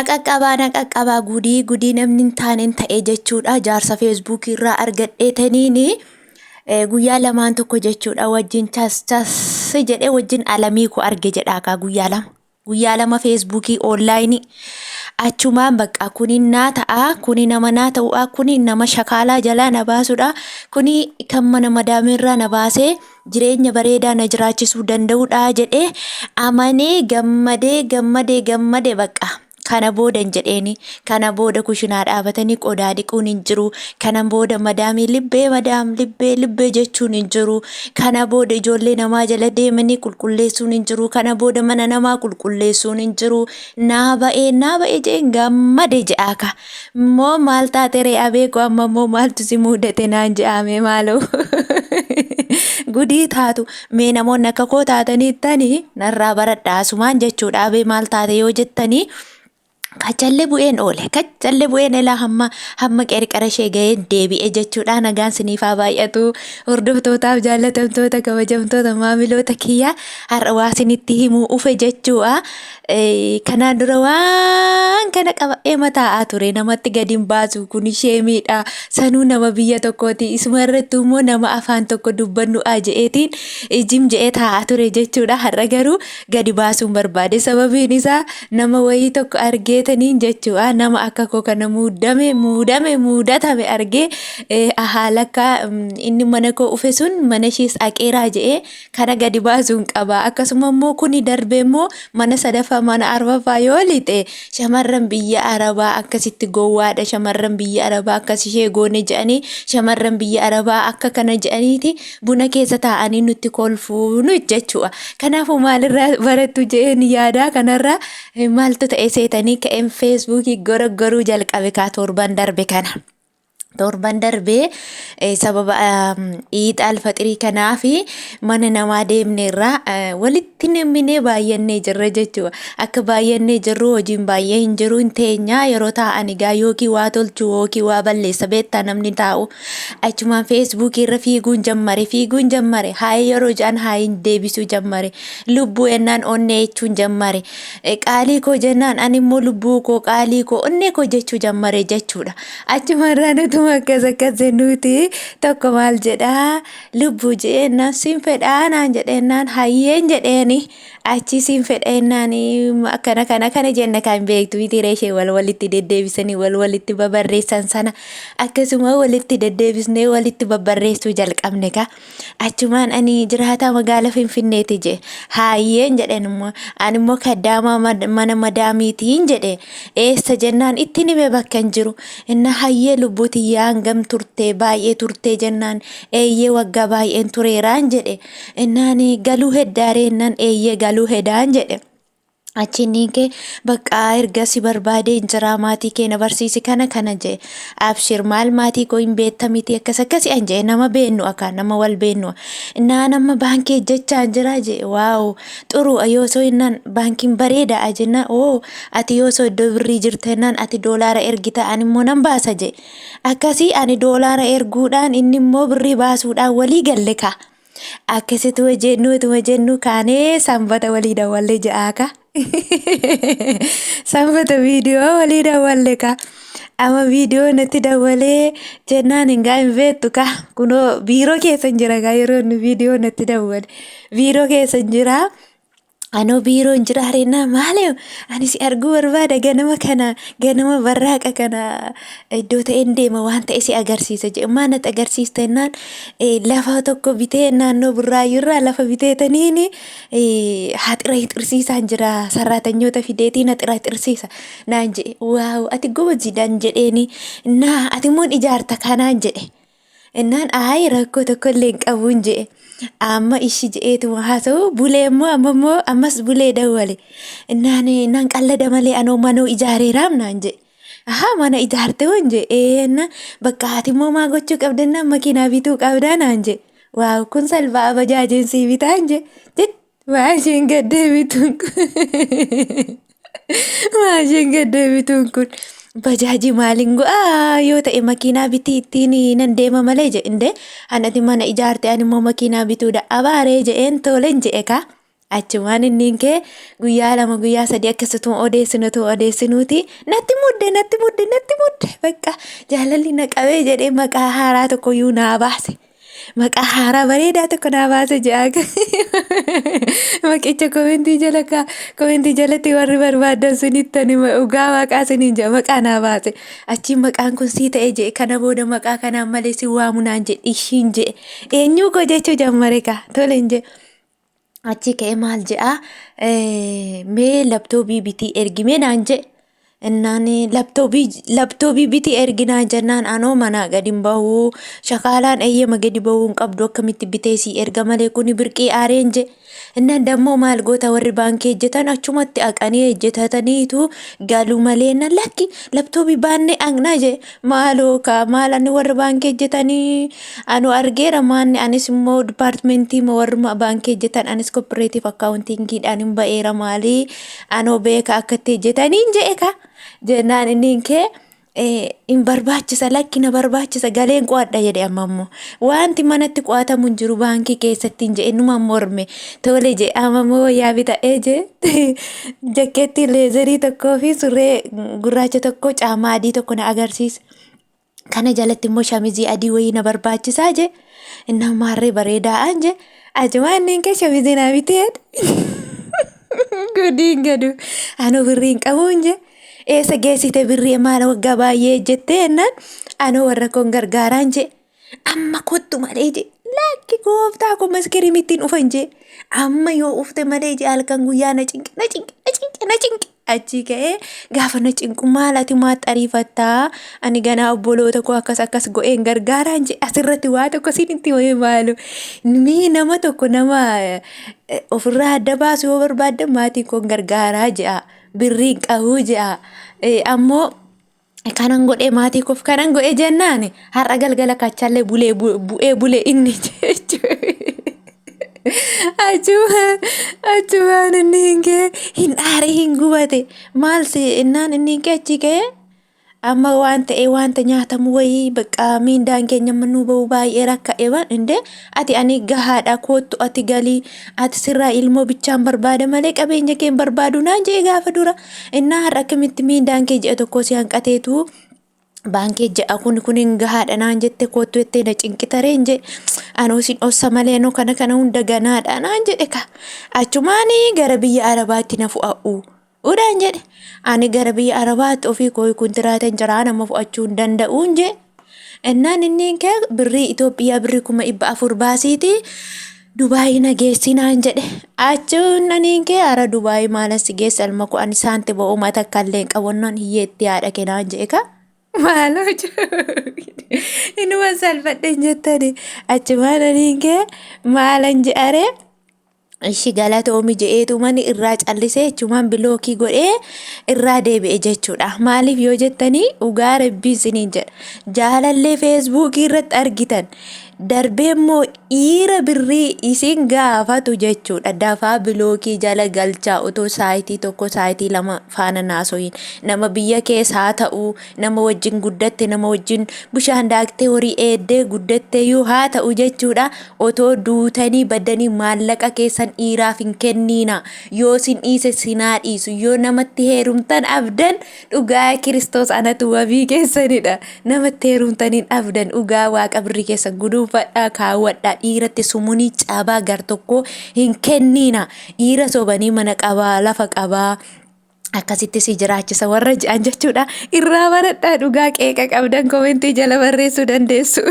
Na qaqqabaa na qaqqabaa gudii gudii namni hin taaneen ta'e jechuudha. Jaarsa feesbuukii irraa argadhee taniini guyyaa lamaan tokko jechuudha wajjin chas chas jedhee wajjin alamii koo arge jedhaa kaa guyyaa lama. Guyyaa lama feesbuukii onlaayinii achumaan bakka kuni naa ta'a kuni nama naa ta'uudha kuni nama shakaalaa jalaa na baasuudha kuni kan mana madaamirraa na baasee jireenya bareedaa na jiraachisuu danda'uudha jedhee amanee gammadee gammadee gammadee bakka kana booda hin jedheeni kana booda kushinaa dhaabatanii qodaa dhiquun hin jiru kana booda madaamii libbee madaam libbee libbee jechuun hin jiru kana booda ijoollee namaa jala deemanii qulqulleessuun hin jiru kana booda mana namaa qulqulleessuun hin jiru naa ba'ee naa ba'ee jedheen gammade jedhaaka Immoo maal taate ree abeeko amma immoo maaltu si muudate naan je'aame maaloo. Gudii taatu mee namoonni akka koo taataniittani narraa baradha asumaan jechuudha abee maal taate yoo jettanii kachallee bu'een oole kachallee bu'een elaa hamma hamma qerqara ishee ga'een deebi'e jechuudha nagaan siniif haa baay'atu hordoftootaaf jaallatamtoota kabajamtoota maamiloota kiyyaa har'a waa sinitti himuu ufe jechuudha Kanaan dura waan kana qabadhee mataa'aa ture namatti gadi hin baasu kun ishee miidha sanuu nama biyya tokkooti isuma irratti immoo nama afaan tokko dubbannu a je'eetiin jim je'ee taa'aa ture jechuudha har'a garuu gadi baasuun barbaade sababiin isaa nama wayii tokko argeetaniin jechuudha nama akka koo kana muudame muudame muudatame argee ahaa lakka inni mana koo ufe sun mana ishees aqeeraa je'ee kana gadi baasuun qaba. Akkasuma immoo kuni darbee immoo mana sadaffaa mana arfaffaa yoo lixe shamarran biyya Arabaa akkasitti gowwaadha shamarran biyya Arabaa akkas ishee goone jedhanii shamarran biyya Arabaa akka kana jedhaniiti buna keessa taa'anii nutti kolfuu nu jechuudha. Kanaafuu maalirraa barattu jedheen yaadaa kanarraa maaltu ta'e seetanii ka'een feesbuukii gorogoruu jalqabe kaa torban darbe kana. Torban darbee sababa Iid Alfaxirii kanaa fi mana namaa deemneerra walitti namminee baay'annee jirra jechuudha. Akka baay'annee jirru hojiin baay'ee hin jiru hin teenyaa yeroo taa'an egaa yookiin waa tolchuu yookiin waa balleessa beektaa namni taa'u. Achumaan feesbuukii irra fiiguun jammare fiiguun jammare haayee yeroo jedhan haayeen deebisuu jammare lubbuu ennaan onnee jechuun jammare qaalii koo jennaan ani immoo lubbuu koo qaalii koo onnee koo jechuu jammare jechuudha. Achumarraan utuma akkas akkas jennuuti tokko maal jedhaa lubbuu je'eennaan siin fedhaa naan jedheennaan hayyeen jedheeni achi siin fedheennaan akkana kana kana jenna kan beektu miti reeshee wal walitti deddeebisanii wal walitti babarreessan sana akkasuma walitti deddeebisnee walitti babbarreessuu jalqabne ka achumaan ani jiraataa magaala Finfinneeti jee haayyeen jedheen immoo ani immoo kaddaamaa mana madaamiitiin jedhe eessa jennaan ittiin hime bakka hin jiru inna hayyee lubbuu tiyyaa hangam turtee baay'ee turtee jennaan eeyyee waggaa baay'een tureeraan jedhe innaan galuu heddaaree innaan eeyyee galuu hedaan jedhe. Achiin kee bakka erga si barbaadee hin jiraa maatii kee na barsiisi kana kana jee abshir maal maatii koo hin beekta miti akkas akkasi an jee nama beennu akka nama wal beennu naan amma baankii hojjechaa hin jiraa jee waaw xuru yoo osoo innaan baankiin bareeda jennaan oo ati yoo osoo iddoo birrii jirta jennaan ati doolaara ergita ani immoo nan baasa jee akkasii ani doolaara erguudhaan inni immoo birrii baasuudhaan walii galle kaa. Akkasituma jennu utuma jennu kaanee sanbata walii dawwalle ja'aa ka. Sanbata viidiyoo walii dawwalle ka. Amma viidiyoo natti dawwalee jennaan hin gaa hin beektu ka. Kunoo biiroo keessa hin jira gaa yeroo inni viidiyoo natti dawwale. Biiroo keessa hin jira. Anoo biiroon jira hareenaa maali ani si arguu barbaada ganama kana ganama barraaqa kana iddoo ta'een deema waan ta'e si agarsiisa jedhe maa natti agarsiista jennaan lafa tokko bitee naannoo burraayyuurraa lafa biteetaniin haxira hixirsiisaan jira sarraatanyoota fideetiin haxira hixirsiisa naan jedhe waaw ati gobozi naan jedheeni naa ati immoo ijaarta kanaan jedhe. Innaan ayi rakkoo tokko illee hin qabuun je'e. Amma ishi je'eetuma haasa'u bulee immoo amma immoo ammas bulee dawwale. Innaan nan qallada malee anoo manoo ijaareeraam naan je'e. Ahaa mana ijaarte hoon je'e. Ee innaan bakka ati immoo maa gochuu qabda innaan makiinaa bituu qabdaa naan je'e. Waaw kun salphaa bajaajeen sii bitaan je'e. Jett maa isheen gad deebituun kun. Maa isheen gad deebituun kun. Bajaajii maaliin go'aa yoo ta'e makiinaa bitii ittiin nan deema malee jedhe indee anati mana ijaarte ani immoo makiinaa bituudha abaaree jedheen toleen jedhe kaa. Achumaan inni kee guyyaa 2 guyyaa 3 akkasituma odeessinutu odeessinuuti natti mudde natti mudde natti mudde bakka jaalalli na qabee jedhee maqaa haaraa tokkoyyuu naa baase. Maqaa haaraa bareedaa tokko naa baase jedhaa. Maqicha komentii jala kaa komentii jalatti warri barbaadan sinitti dhugaa waaqaa siniin jedha maqaa naa baase. Achiin maqaan kun sii ta'e jedhe kana booda maqaa kanaan malee si waamu naan jedhe ishiin jedhe. Eenyuu koo jechuu jammare kaa tole hin jedhe. Achi ka'ee maal jedhaa mee labtoobii bitii ergimee naan jedhe. Innaan labtoobii bitii ergi naan jennaan anoo manaa gadi hin bahuu shakaalaan eeyyama gadi bahuu hin qabdu akkamitti bitee sii erga malee kuni birqii aareen jedhe. Innaan dammoo maal goota warri baankii hojjetan achumatti haqanii hojjetataniitu galu malee na lakki labtoobii baannee haqnaa jedhe. Maaloo kaa maal ani warra baankii hojjetanii anu argeera maanni anis immoo dipaartimentii warra baankii hojjetan anis kooperative akkaawuntiingiidhaan hin ba'eera maalii anoo beeka akka itti hojjetaniin jedhe kaa jennaan inni kee hin barbaachisa lakki na barbaachisa galeen qo'adha jedhe amma immoo wanti manatti qo'atamu hin jiru baankii keessatti hin jedhe numa morme tole jedhe amma immoo wayyaa bita'ee jedhe jakkeettii leezerii tokkoo fi surree gurraacha tokko caamaa adii tokko na agarsiisa. Kana jalatti immoo shamizii adii wayii na barbaachisaa je. Innaan maarree bareedaa'aan je. Ajumaa inni kee shamizii naa bitee. Gudiin gadu. Anoo birrii hin qabuun je. Eessa geessite birrii maal waggaa baay'ee jettee jennaan anoo warra koon gargaaraan je. Amma kottu malee je. Lakki gooftaa koo maskiriimittiin dhufan je. Amma yoo ufte malee je halkan guyyaa na cinqe na cinqe na cinqe na cinqe. Achii ka'ee gaafa na cinqu maal ati maa xariifattaa ani ganaa obboloota koo akkas akkas go'een gargaaraan je asirratti waa tokko isinitti himee maalu. Mii nama tokko nama ofirraa adda baasu yoo barbaadde maatiin koon gargaaraa je'a. Birrii hin qabuu je'a. Ammoo kanan godhee maatii koof kanan godhee jennaan har'a galgala kachallee bulee bu'ee bulee inni jechuudha. Achumaan inni hin kee hin aare hin gubate maal si innaan inni hin kee achi ka'ee amma waan ta'e wanta nyaatamu wayii bakka miindaan keenya amma nuu ba'u baay'ee rakka'e waan indee ati ani gahaadha koottu ati galii ati sirraa ilmoo bichaan barbaada malee qabeenya kee hin barbaadu naan jedhe gaafa dura innaa har'a akkamitti miindaan kee ji'a tokko si hanqateetu baankii ji'a kun kun hin gahaadha naan jette koottu jettee na cinqitareen jedhe anoo sin ossa malee anoo kana kana hunda ganaadha naan jedhe ka achumaanii gara biyya arabaatti na fu'a'u udaan jedhe ani gara biyya arabaatti ofii koo kuntiraatan jiraa nama fu'achuu hin danda'uun jedhe innaan inni kee birrii Itoophiyaa birrii 400,000 baasiiti Dubaayii na geessinaan jedhe achuun aniin kee ara Dubaayii maalas si geessa ilma koo ani saanti ba'uu mata akka illee hin qabannaan hiyyeetti haadha kenaan jedhe ka maaloo inuma salphadhe jettani achumaan aniin kee maalan jedhare Ishi galatoomi je'eetuman irraa callisee jechumaan bilookii godhee irraa deebi'e jechuudha. Maaliif yoo jettanii dhugaa rabbii isiniin jedha. Jaalallee feesbuukii irratti argitan darbee immoo dhiira birrii isin gaafatu jechuudha. Dafaa bilookii jala galchaa otoo saayitii 1 saayitii 2 faana naasoyin. Nama biyya keessaa ta'u nama wajjin guddatte nama wajjin bishaan daaktee horii eeddee guddatteeyyuu haa ta'u jechuudha. Otoo duutanii baddanii maallaqa keessan dhiiraaf hin kenniina. Yoo sin dhiise sinaa dhiisu. Yoo namatti heerumtan abdan dhugaa Kiristoos anatu wabii keessanidha. Namatti heerumtan hin abdan dhugaa waaqa birrii keessan guduunfadhaa kaawwadhaa dhiiratti sumunii cabaa gar tokkoo hin kenniina. Dhiira sobanii mana qabaa lafa qabaa. Akkasitti si jiraachisa warra jedhan jechuudha. Irraa baradhaa dhugaa qeeqa qabdan komentii jala barreessuu dandeessu.